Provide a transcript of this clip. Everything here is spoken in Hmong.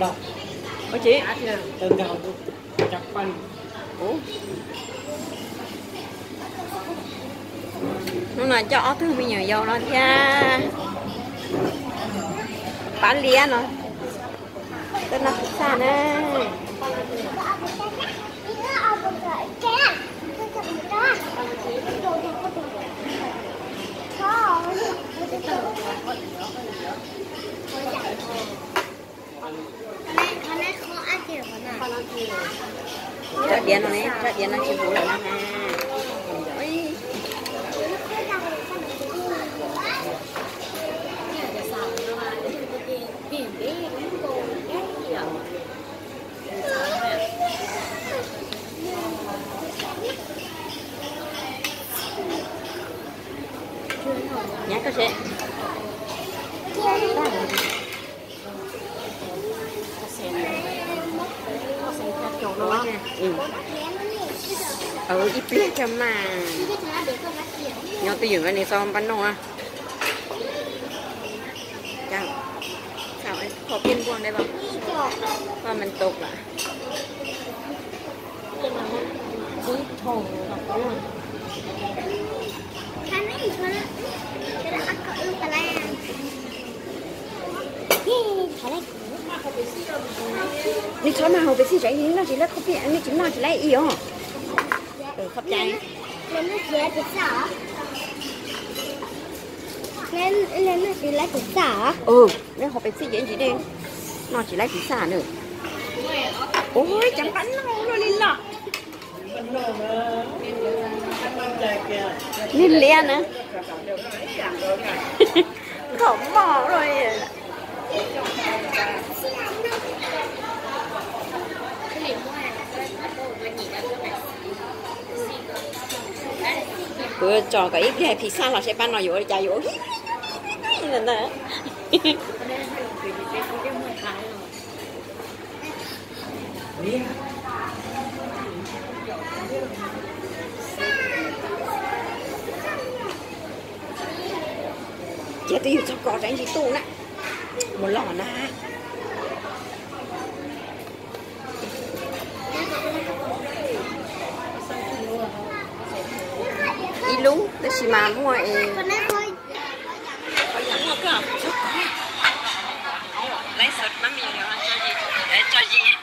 Ua tsis, hnub no coj ob tug me nyuam yaus no thiab pab liab no tuaj noj pizza na. Rab diav no ne, rab diav no tsis huv lawm na. Nyab koj seb. Ib pliag cov mas nyob twj ywm nqa ni txo npaj noj. Kho piaj npuaj dab, kho man tau lawm. Nws txhob mas haus pes xij tsam ib noj tsis laib kho piaj, nws tsis noj tsis laib ib os. Qhov cai. Neb haus pes xij ces ntsis dej, noj tsis laib pis xaj nws. Ua cas npaj noj luaj li los. Niag liab na, khom moj luaj li. Kuv tso kom ib pliag pis xaj los seb pab no yuav ua li cas yuav ua ntawd. Ces twb yog txog kos tseem tsis tu na, mus los na. Ib lub tab sis mas muaj es tso zis.